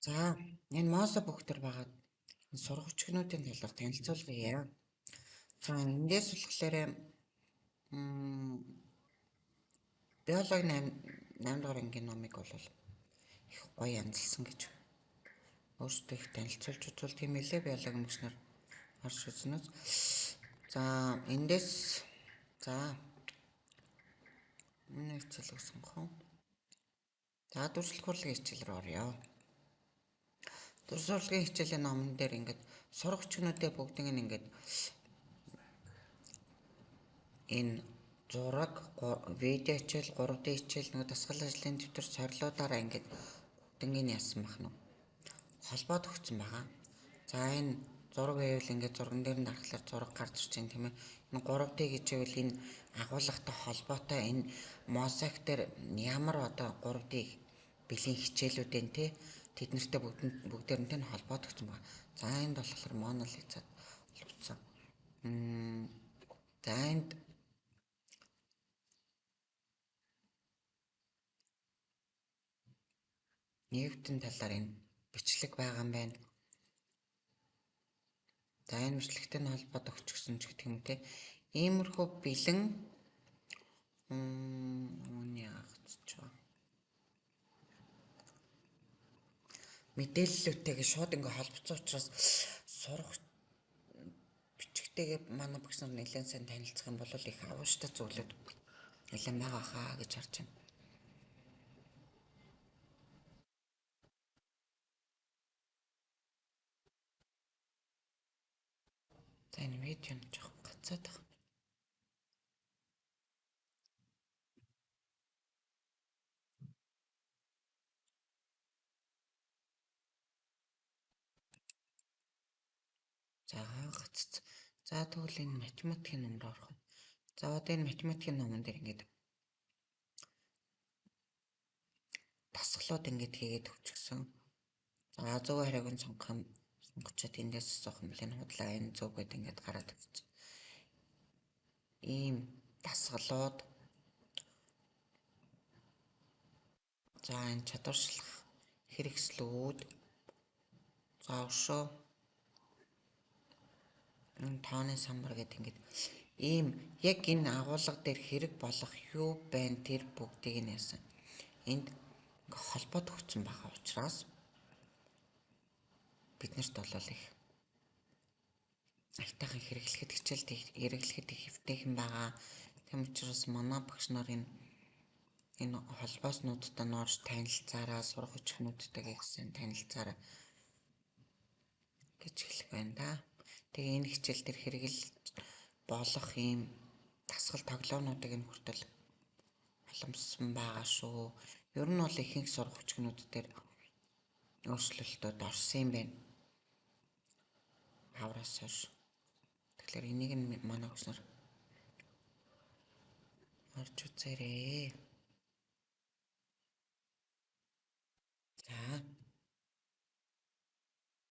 За энэ Мосо бүгдэр байгаа сурах өчгнүүдийн талаар танилцуулъя. За эндээс болохоор биологи 8 дугаар ангийн номыг бол их гоё янзлсан гэж өөрсдөө их танилцуулж үзүүлдэг юм лээ биологи багш нар харж үзнэ. За эндээс за энэ хичээлийг сонгох. За дүрслэх урлагийн хичээл рүү оръё. Дүрслэх урлагийн хичээлийн номон дээр ингээд сурах өчгнүүдээ бүгдийг нь ингээд энэ зураг, видео хичээл, 3D хичээл, нөгөө дасгал ажлын дэвтэр сорилуудаараа ингээд бүгднийг яасан байх нь холбоод өгсөн байгаа. За энэ зураг байвал ингээд зурган дээр нь дарахлаар зураг гарч ирж байна тийм ээ. Энэ 3D гэж байвал энэ агуулгатай холбоотой энэ мозаик дээр ямар одоо 3D бэлгийн хичээлүүд энэ те тэд нартай бүгдээрэнтэй нь холбоод өгсөн байгаа. За энд болохоор Мона Лизад холбогдсон. За энд Ньютон талаар энэ бичлэг байгаа юм байна. За энэ бичлэгтэй нь холбоод өгчихсөн ч гэх юм те. Иймэрхүү бэлэн үүний агцч ба. Мэдээллүүдтэйгээ шууд ингээ холбоцсон учраас сурах бичгтэйгээ манай багш нар нэлээд сайн танилцах юм бол их авууштай зүйлүүд нэлээд байгаа хаа гэж харж байна. За энэ видео нь жоохон гацаад байгаа. За гацц. За тэгвэл энэ математикийн ном руу орох. За одоо энэ математикийн номон дээр ингээд дасгалууд ингээд хийгээд өгчихсөн. За зөв хариуг нь сонгох юм. Сонгочоод эндээс асуух юм бол энэ худлаа энэ зөв гэд ингээд гараад өгсөн. Ийм дасгалууд. За энэ чадварчлах хэрэгслүүд. За өшөө энэ тооны самбар гэдэг ингээд ийм яг энэ агуулга дээр хэрэг болох юу байна тэр бүгдийг нь яасан. Энд ингээ холбоод өгсөн байгаа учраас биднэрт бол их айтайхан хэрэглэхэд хичээлд хэрэглэхэд их эвтэйхэн байгаа. Тийм учраас манай багш нар энэ холбооснуудтай нь орж танилцаараа, сурах өчгнүүдтэйгээ гэсэн танилцаараа гэж хэлэх байна да. Тэгээ энэ хичээл дээр хэрэглэж болох ийм дасгал тоглоомнуудыг нь хүртэл боломжсон байгаа шүү. Ер нь бол ихэнх сурах өчгнүүд дээр өөрчлөлтүүд орсон юм байна. Хавраас хойш. Тэгэхээр энийг нь манай багш нар орж үзээрэй.